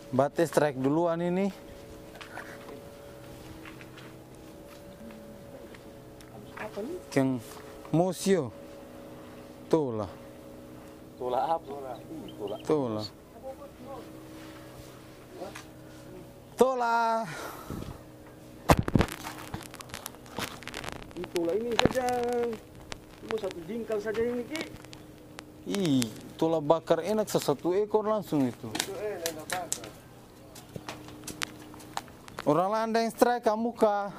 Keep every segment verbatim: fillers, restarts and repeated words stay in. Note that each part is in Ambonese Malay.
Bate strike duluan ini. Keng mosio. Tola. Tola apa? Tola. Tola. Tola. Ih, tola ini saja. Cuma satu jingkal saja ini, Ki. Ih, tola bakar enak sa satu ekor langsung itu. Itu, eh, enak bakar. Orang lain ada yang strike kamu ka.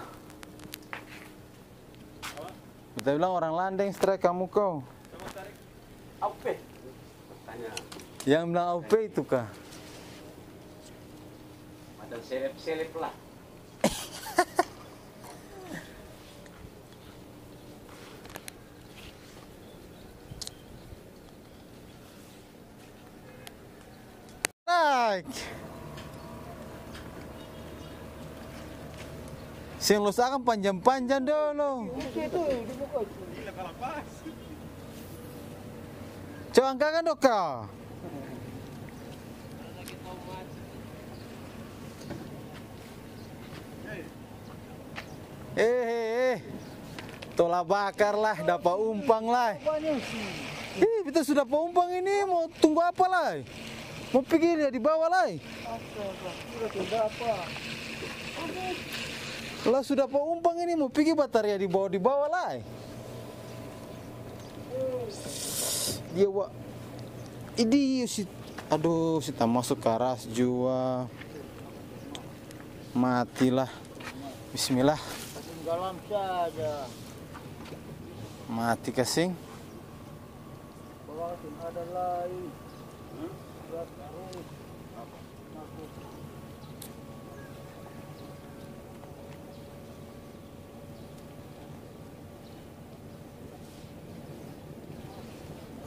Beta bilang orang lain ada yang strike kamu kau. Aupe. Tanya. Yang bilang aupe itu ka. Macam seleb-seleb lah. Naik. Seng los akang panjang-panjang dolo. Coba angka akang dong ka. Eh, eh, eh. Tola bakar lah, dapa umpang lai. Ih, beta su dapa umpang ini, mo tunggu apa lai? Mo pigi lia di bawa lai. Lah su dapa umpang ini, mo pigi bataria di bawa, di bawa lai. Dia wa, idi si, aduh, si tamaso karas jua. Mati lah. Bismillah. Kasing galam saja. Mati kasing. Bawah sini ada lai. Lihat tarus.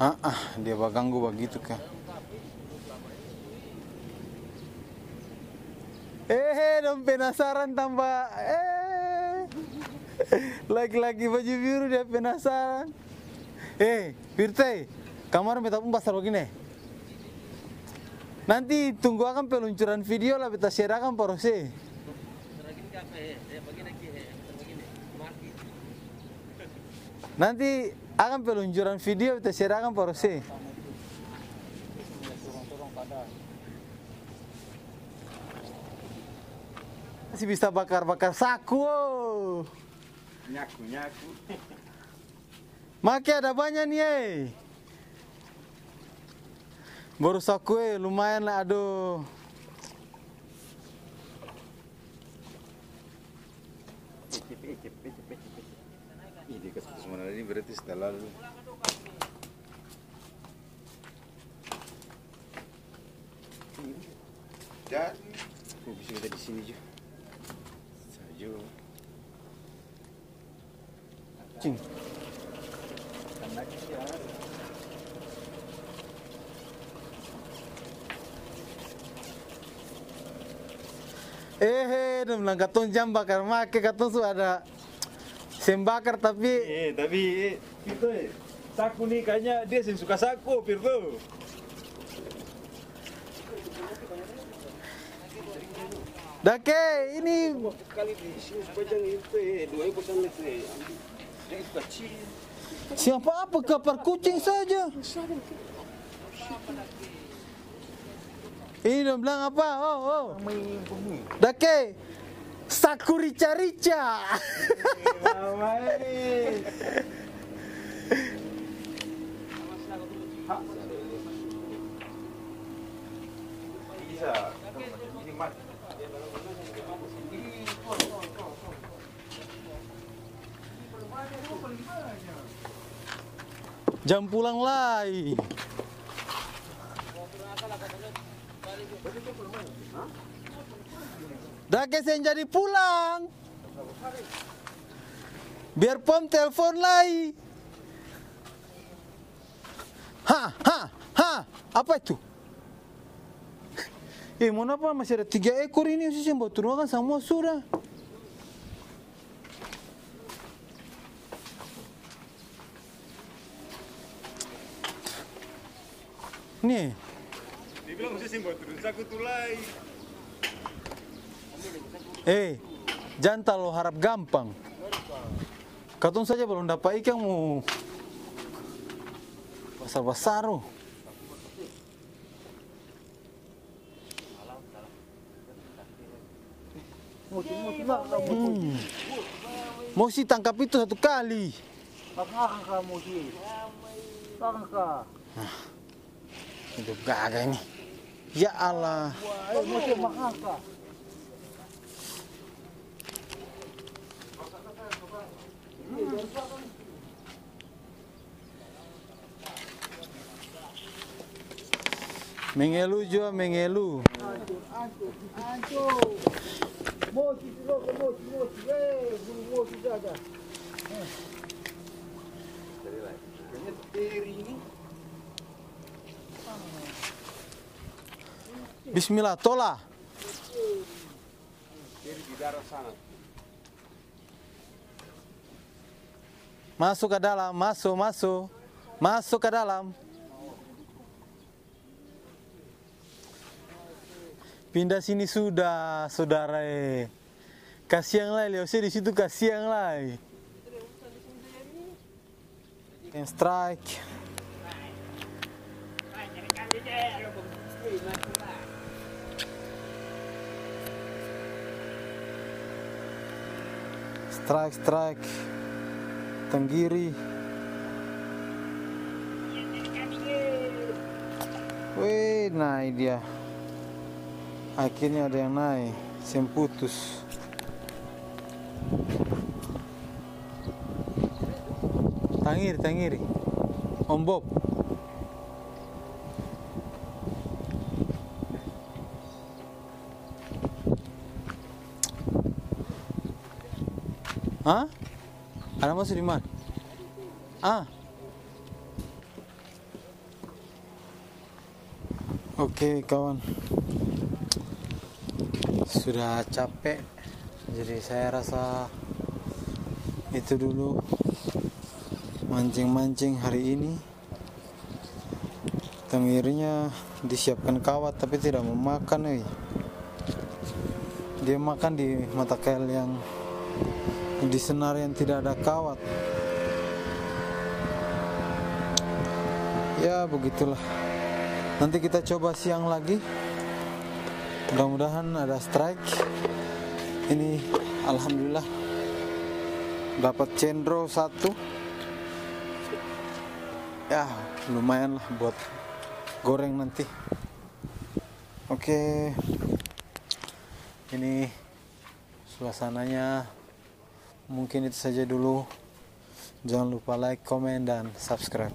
Ah, ah, dia baganggu bagitu ka. Eh, dong penasaran tamba, eh. Laki-laki baju biru dia penasaran. Eh, Firte, kamar beta pung basar bagini. Nanti tunggu akang peluncuran video la beta share akang par ose. Nanti akang peluncuran video beta share akang par ose. Masih bisa bakar-bakar saku, oh. Nyaku, nyaku. Make ada banya ni, e. Baru saku, e, lumayan la, aduh. Ih, dia kas putus mana ini berarti setelah lalu. Jadi, oh, bisa kita di sini juga. Sajo. Cing. Ehe, dong bilang katong jang bakar make, katong su ada seng bakar, tapi. Eh, tapi, eh, itu, eh, saku ni kayaknya dia seng suka saku, Firto. Dake, ini. Kali di sini supaya jang itu, eh, dua ekor sana itu, eh, ambil. Siapa apa, kapar kucing saja. Ini dong bilang apa? Oh, oh. Dake, saku rica-rica. Bisa. Jang pulang lai. Dake seng jadi pulang. Biar pom telpon lai. Ha, ha, ha. Apa itu? Eh, mo napa masih ada tiga ekor ini, ose seng bawa turun akang samua sudah. Ni. Dia bilang ose seng bawa turun saku tu lai. Eh, jang talalu harap gampang. Katong saja balong dapa ikang mo basar-basar, oh. Hmm. Mosi tangkap itu satu kali. Makang ka, mosi. Makang ka. Nah, hidup gaga ini. Ya Allah. Wah, eh, mosi makang ka. Mengelu jua, mengelu. Bismillah, tola. Maso ka dalam, maso, maso. Maso ka dalam. Pinda sini sudah, sodara e. Kasiang lai, Leo se di situ kasiang lai. Yang strike. Strike, strike. Tenggiri. Weh, nae dia. Akhirnya ada yang nae, seng putus. Tangiri, tangiri. Om Bob. Hah? Ada maso di mana? Ah. Oke, kawan. Sudah capek. Jadi saya rasa itu dulu mancing-mancing hari ini. Tengirinya disiapkan kawat tapi tidak mau makan, eh. Dia makan di mata kail yang di senar yang tidak ada kawat. Ya, begitulah. Nanti kita coba siang lagi. Mudah-mudahan ada strike. Ini alhamdulillah dapat cendro satu. Ya, lumayan lah buat goreng nanti. Oke. Ini suasananya mungkin itu saja dulu. Jangan lupa like, komen, dan subscribe.